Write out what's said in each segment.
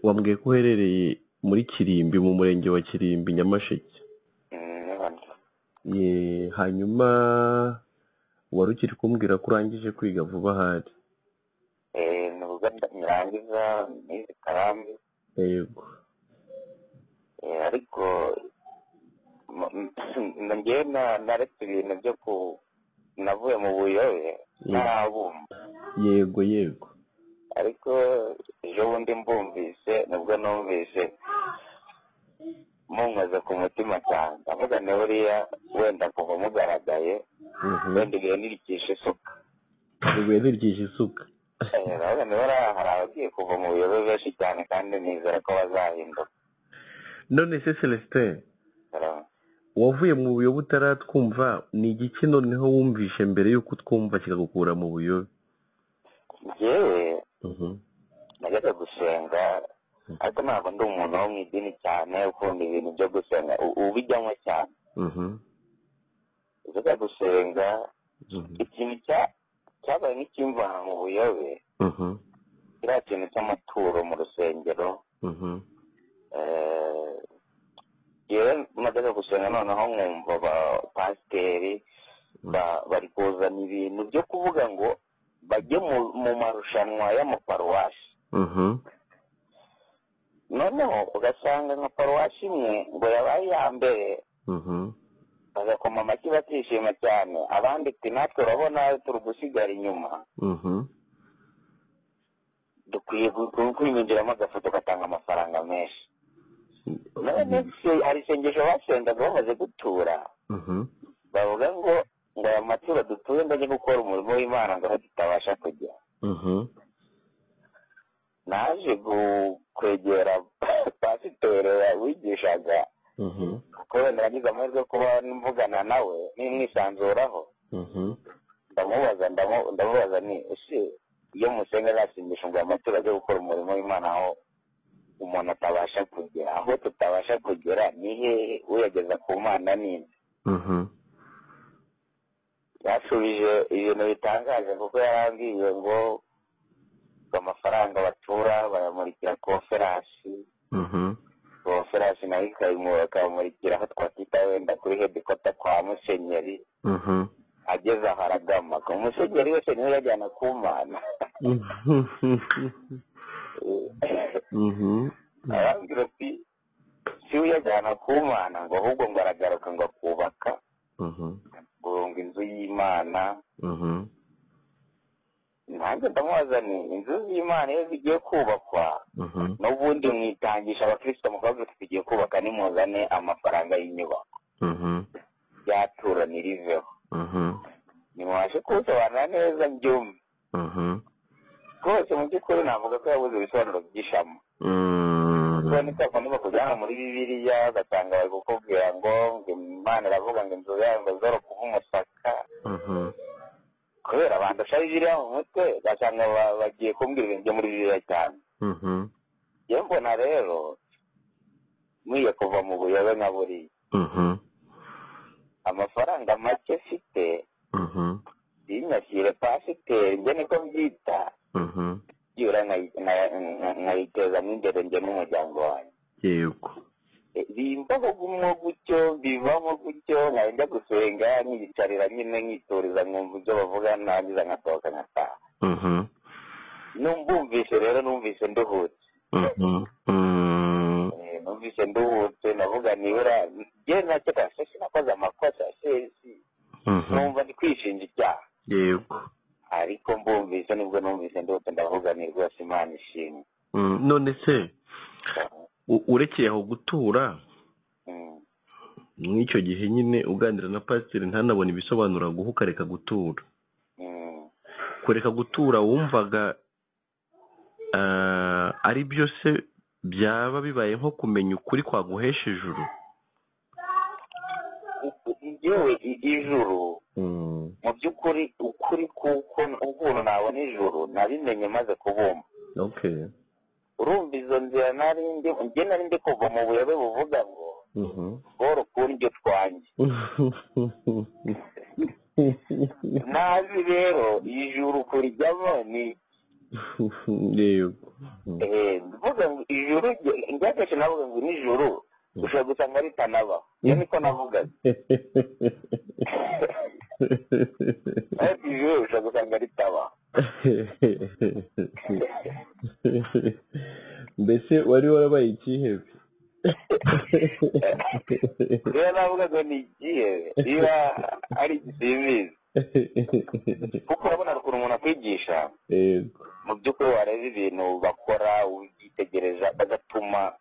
Wambwiye ko uherereye muri Kirimbi, mu murenge wa Kirimbi, Nyamasheke. Hanyuma wari ukiri kumbwira ko urangije kwiga vuba ahari. Nubwo nrangiza nize Karambi. Yego. Ariko njyewe naretse ibintu byo ku navuye mu buyobe ntarabumva. Yego yego. Ariko ejo bundi mbumvise, nubwo numvise munkoze ku mutima cyane, ndavuga ni buriya wenda kuva mugaragaye wenda ibuye ntirikisha isuka. Ibuye ntirikisha isuka. Ndavuga ni buriya hari abagiye kuva mu buyobe benshi cyane, kandi nizera ko bazahinduka. None se Celestin, wavuye mu buyobe utaratwumva, ni igiki noneho wumvishe mbere y'uko utwumva kikagukura mu buyobe? Njyewe najyaga gusenga, ariko ntabwo ndi umuntu wo mu idini cyane ukunda ibintu byo gusenga, ubijyamo cyane. Najyaga gusenga, ikintu cyabaye nk'ikimvana mu buyobe, kiriya kintu cy'amaturo mu rusengero. Yewe najyaga gusenga noneho nkumva abapasiteri bari kuzana ibintu byo kuvuga ngo bajye mu marushanwa y'amaparuwasi. Noneho ugasanga nka paruwasi imwe ngo yabaye iya mbere, bagakoma amashyi bakishima cyane, abandi ati natwe urabona turi gusigara inyuma, dukwiye kwinjiramo agafoto gatanga amafaranga menshi. None hari isengesho basengaga bamaze gutura, bavuga ngo ngo aya maturo dutuye ngo ajye gukora umurimo w'Imana ngo aho tutabasha kujya. Naje kwegera pasiteri wigishaga, kuko wenda nagize amahirwe yo kuba mvugana nawe nimwisanzuraho, ndamubaza ni ese iyo musenga zasengesho ngo aya maturo ajye gukora umurimo w'Imana aho umuntu atabasha kugera, aho tutabasha kugera ni hehe, uyageza ku Mana ninde? Yasubije ibintu bitangaje, kuko yarambwiye ngo amafaranga batura bayamurikira konferansi, konferansi nayo ikamurikira aho twakwita wenda kuri hedikota kwa musenyeri. Ageze aho aragama, umusenyeri wese niwe yajyana ku Mana. Arambwira ati si uyajyana ku Mana, ngo ahubwo ngo aragaruka ngo akubaka ngo inzu y'Imana. Nanjye ndamubaza ni inzu z'Imana iyo zigiye kubakwa n'ubundi mwitangisha abakristo mukababwira ati tugiye kubaka, nimuzane amafaranga y'inyubako, ryatura niriveho. Nimubashe kubisobanura neza mbyumve rwose. Mu by'ukuri navuga ko yabuze ibisobanuro by'ishamo. Kuko nitapfa bakujyana muri Bibiliya ugasanga bari kukubwira ngo Imana iravuga ngo inzu yayo ngo zoro kuba umusaka, kubera bandusha Bibiliya mu mutwe, ugasanga bagiye kumbwira ibintu byo muri Bibiliya cyane. Njye mbona rero nkwiye kuva mu buyobe nka buriya. Amafaranga make mfite sinyashyire pasiteri, njye niko mbyita, byibura nkayitezamo imbere njye n'umuryango wanjye. Yego. Bimbaho gumwo gutyo, bivamo gutyo, nkajya gusenga nkiyicarira nyine nkituriza nkumva ibyo bavuga, nangiza nkasohoka nkataha. Numvise rero numvise nduhutse. Numvise nduhutse, navuga nibura njye nakeka sinakoze amakosa, numva ndi kwishinja icyaha. Yego. Ariko mbumvise nibwo numvise nduhutse, ndavuga ni rwose Imana ishimwe. None se urekeye aho gutura mw'icyo gihe nyine uganira na pasiteri ntanabone ibisobanuro aguha, ukareka gutura. Kureka gutura wumvaga ari byo se byaba bibaye nko kumenya ukuri kwaguhesha ijuru? Yewe ijuru mu by'ukuri, ukuri kuko ukuntu nabona ijuru nabimenye maze kubumva. Urumva izo nzira narindi njye narindi kuva mu buyobe buvuga ngo boro kundyo twanjye. Nazi rero ijuru kurijyamo ni Yego. Mvuga ngo ijuru, njya kenshi navuga ngo nijoro ushobora gusanga ritanabaho, iyo niko navugaga. Ariko ijuru ushobora gusanga ritabaho. Mbese wari warabaye ikihebe? Rero navuga ngo ni ikihebe, niba ari igisimbizi. Kuko urabona ukuntu umuntu akwigisha, mu by'ukuri wareba ibintu bakora ubyitegereza, bagatuma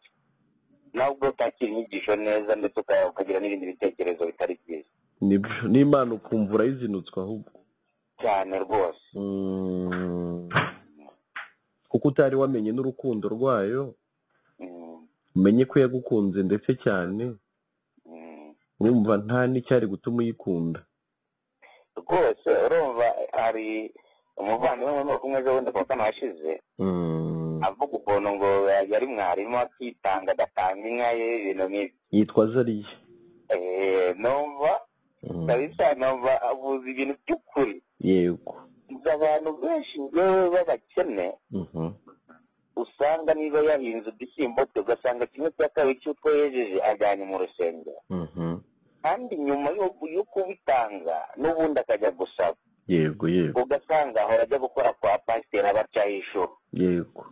nawe ubwo utakira inyigisho neza, ndetse ukagira n'ibindi bitekerezo bitari byiza. N'Imana ukumva urayizinutswe ahubwo. Cyane rwose. Kuko utari wamenye n'urukundo rwayo, umenye ko yagukunze ndetse cyane, urumva nta n'icyari gutuma uyikunda. Rwose urumva hari umuvandimwe muri kumwe ejo bundi kuwa kane washize, avuga ukuntu ngo yari mwarimu akitanga agatanga inka ye, ibintu nk'ibyo. Yitwa Zariya. Numva kabisa, numva avuze ibintu by'ukuri. Yego. Abantu benshi yewe b'abakene, usanga niba yahinze udushyimbo twe, ugasanga kimwe cya kabiri cy'utwo yejeje ajyanye mu rusengero. Kandi nyuma yo kubitanga n'ubundi akajya gusaba. Yego yego. Ugasanga ahora ajya gukora kwa pasiteri abacaho inshuro. Yego.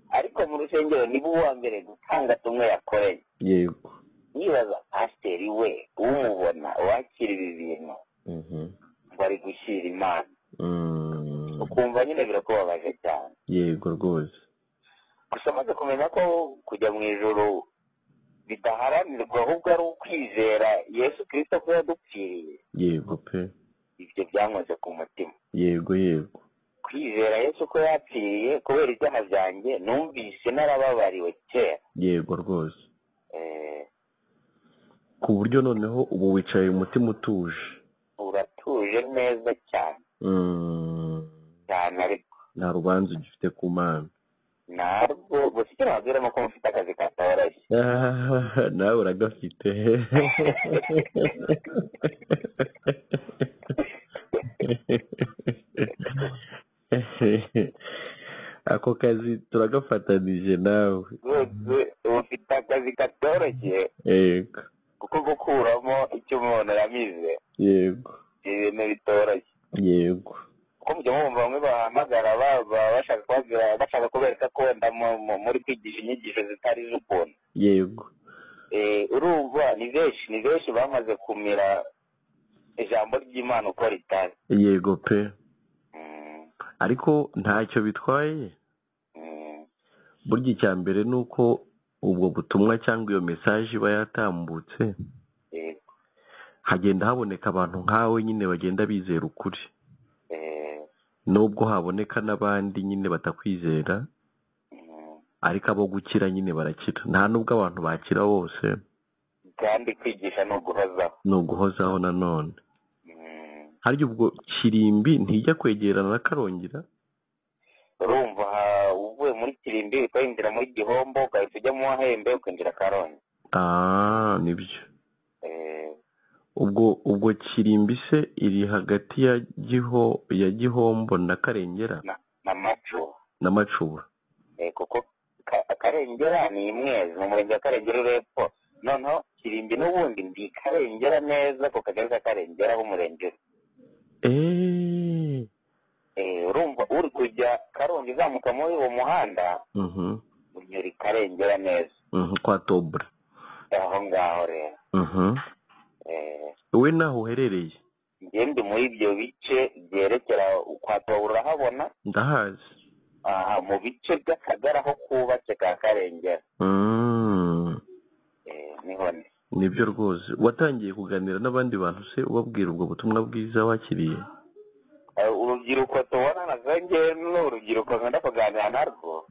Ariko mu rusengero niba uwa mbere gutanga tumwe yakoreye. Yego. Nibaza pasiteri we umubona wakira ibi bintu, ngo ari gushyira Imana. Ukumva nyine birakubabaje cyane. Yego rwose. Gusa amaze kumenya ko kujya mu ijuru bidaharanirwa, ahubwo ari ukwizera Yesu Kristo ko yadupfiriye. Yego pe. Ibyo byankoze ku mutima. Yego yego. Kwizera Yesu ko yapfiriye kubera ibyaha byanjye, numvise narababariwe kera. Yego rwose. Ku buryo noneho ubu wicaye umutima utuje. Uratuje neza cyane. Cyane ariko. Nta rubanza ugifite ku Mana. Ntabwo, gusa icyo nababwira ni uko mufite akazi katoroshye. Nawe uragafite. Ako kazi turagafatanije nawe. Ufite akazi katoroshye. Yego. Kuko gukuramo icyo umuntu yamize. Yego. Ibintu bitoroshye. Yego. Kuko mujya mwumva bamwe bahamagara bashaka kubabwira, bashaka kubereka ko wenda muri kwigisha inyigisho zitari iz'ukuntu. Yego. Urumva ni benshi bamaze kumira ijambo ry'Imana uko ritari. Yego pe. Ariko ntacyo bitwaye. Burya icya mbere ni uko ubwo butumwa cyangwa iyo message iba yatambutse. Yego. Hagenda haboneka abantu nkawe nyine bagenda bizera ukuri. Nubwo haboneka n'abandi nyine batakwizera, ariko abo gukira nyine barakira. Nta nubwo abantu bakira bose. Kandi kwigisha ni uguhozaho. Ni uguhozaho nanone. Harya ubwo Kirimbi ntijya kwegerana na Karongera? Urumva uvuye muri Kirimbi ukinjira muri Gihombo, ugahita ujya mu Mahembe ukinjira Karongi. Nibyo. Ubwo Kirimbi se iri hagati ya Gihombo na Karengera? Na Macuba. Na Macuba. Kuko Karengera ni Imwezi, mu murenge wa Karengera uri hepfo. Noneho Kirimbi n'ubundi ndi Karengera neza ku kagari ka Karengera ho umurenge. Urumva uri kujya Karongi uzamuka muri uwo muhanda, unyura Karengera neza. Kwa Tobra. Aho ngaho rero. Wowe naho uherereye? Njye ndi muri ibyo bice byerekera kwa Tobra, urahabona? Ndahazi. Aha mu bice by'akagari aho kubatse ka Karengera. Niho ni. Nibyo rwose. Watangiye kuganira n'abandi bantu se ubabwira ubwo butumwa bwiza wakiriye? Urubyiruko tubona na njye ni urubyiruko nkunda kuganira narwo.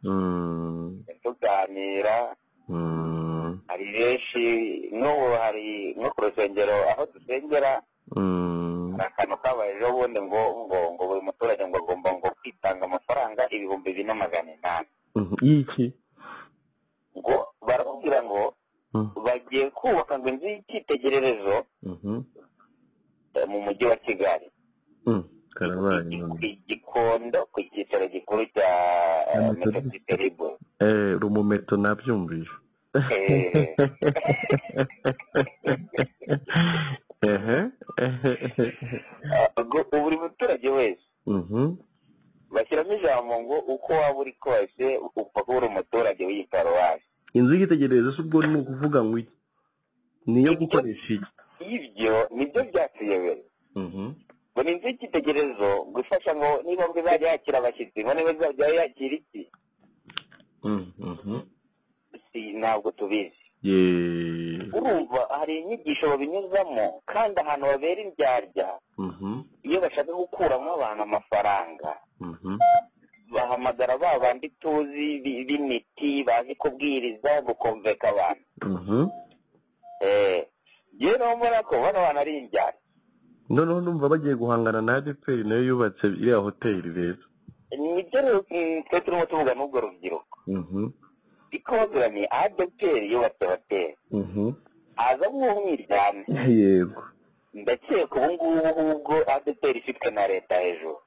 Tuganira. Hari benshi n'ubu hari nko ku rusengero aho dusengera, hari akantu kabaye ejo bundi ngo ngo buri muturage ngo agomba ngo kwitanga amafaranga 2800. Y'iki? Ngo barakubwira ngo bagiye kubaka ngo inzu y'icyitegererezo mu mujyi wa Kigali. Karabaye none. Igikondo ku cyicaro gikuru cya Methodiste Libre. Rumumeto nabyumvise. Buri muturage wese bashyiramo ijambo ngo uko waba uri kose upfa kuba uri umuturage w'iyi paruwasi. Inzu y'igitekerezo se ubwo ni ukuvuga ngo iki? Niyo gukoresha iki? Ibyo nibyo byatuyobera. Ngo ni inzu y'icyitegererezo gufasha ngo niba ngo izajya yakira abashyitsi, ngo niba izajya yakira iki? Ntabwo tubizi. Urumva hari inyigisho babinyuzamo kandi ahantu babera indyarya, iyo bashaka gukuramo abantu amafaranga bahamagara ba bandi tuzi b'imiti bazi kubwiriza gukomveka abantu. Yewe mbona ko bano bantu ari indyarya. Noneho numva bagiye guhangana na ADEPR nayo yubatse iriya hoteli rero. Nibyo twe turimo tuvuga n'ubwo rubyiruko. Ikobwa ni ADEPR yubatse hoteli. Aza nk'umwiryane. Yego. Ndakeka ubu ngubu ubwo ADEPR ifitwe na leta hejuru.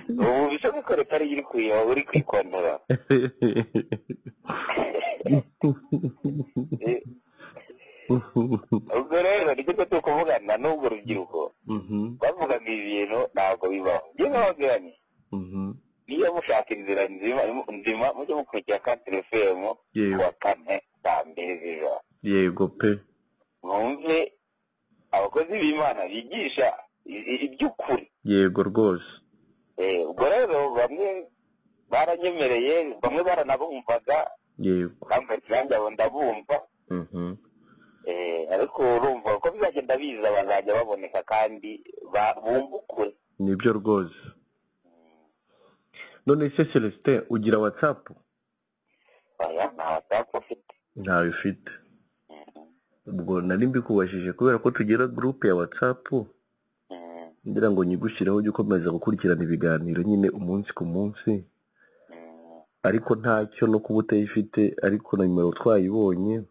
Ubu bishoboka ko leta ariyo iri kwikontora. Ubwo rero nibyo turi kuvugana n'ubwo rubyiruko bavugaga ibintu ntabwo bibaho. Njye nkababwira nti niyo mushaka inzira nzima mujye mukurikira Country FM kuwa kane saa 2 z'ijoro. Yego pe. Mwumve abakozi b'Imana bigisha iby'ukuri. Yego rwose. Ubwo rero bamwe baranyemereye, bamwe baranabumvaga. Yego. Bamwe nanjye abo ndabumva. Ariko urumva ko bizagenda biza bazajya baboneka kandi bumva ukuri. Nibyo rwose. None se Celestin ugira WhatsApp? Oya, nta WhatsApp ufite. Ntayo ufite. Ubwo nari mbikubajije kubera ko tugira groupe ya WhatsApp, ngira ngo nyigushyireho ujye ukomeza gukurikirana ibiganiro nyine umunsi ku munsi. Ariko ntacyo no kuba utayifite, ariko na nimero twayibonye,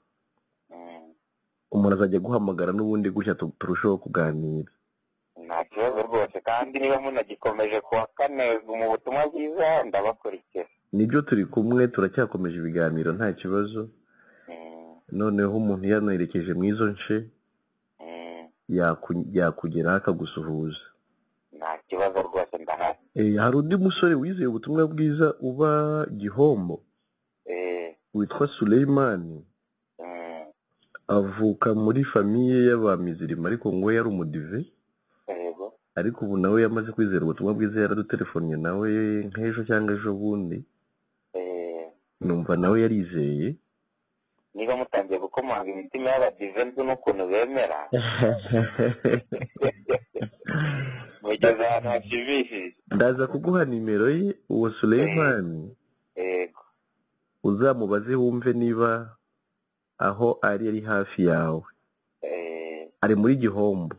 umuntu azajya guhamagara n'ubundi gutya turushaho kuganira. Nta kibazo rwose, kandi niba munagikomeje kuwa kane mu butumwa bwiza ndabakurikira. Nibyo turi kumwe, turacyakomeje ibiganiro nta kibazo. Noneho umuntu yanaherekeje mu izo nce yakugeraho akagusuhuza. Nta kibazo rwose ndahari. Hari undi musore wizeye ubutumwa bwiza uba Gihombo witwa Suleimani. Avuka muri famiye y'abamizirima ariko ngo yari umudive. Ariko ubu nawe yamaze kwizera ubutumwa bwiza, yaradutelefonnye nawe nk'ejo cyangwa ejo bundi. Numva nawe yarizeye. Niba mutangiye gukomanga imitima y'abadive nzi n'ukuntu bemera, mugeze ahantu hashimishije. Ndaza kuguha nimero ye uwo Suleimani. Yego. Uzamubaze wumve niba aho ari hafi yawe. Ari muri Gihombo.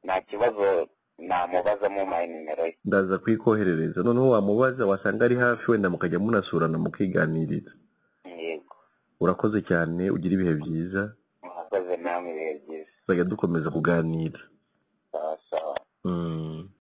Nta kibazo namubaza mu nimero ye. Ndaza kuyikoherereza. Noneho wamubaza wasanga ari hafi, wenda mukajya munasurana mukiganirira. Yego. Urakoze cyane, ugira ibihe byiza. Murakoze namwe, ibihe byiza. Tuzajya dukomeza kuganira. Sawa sawa.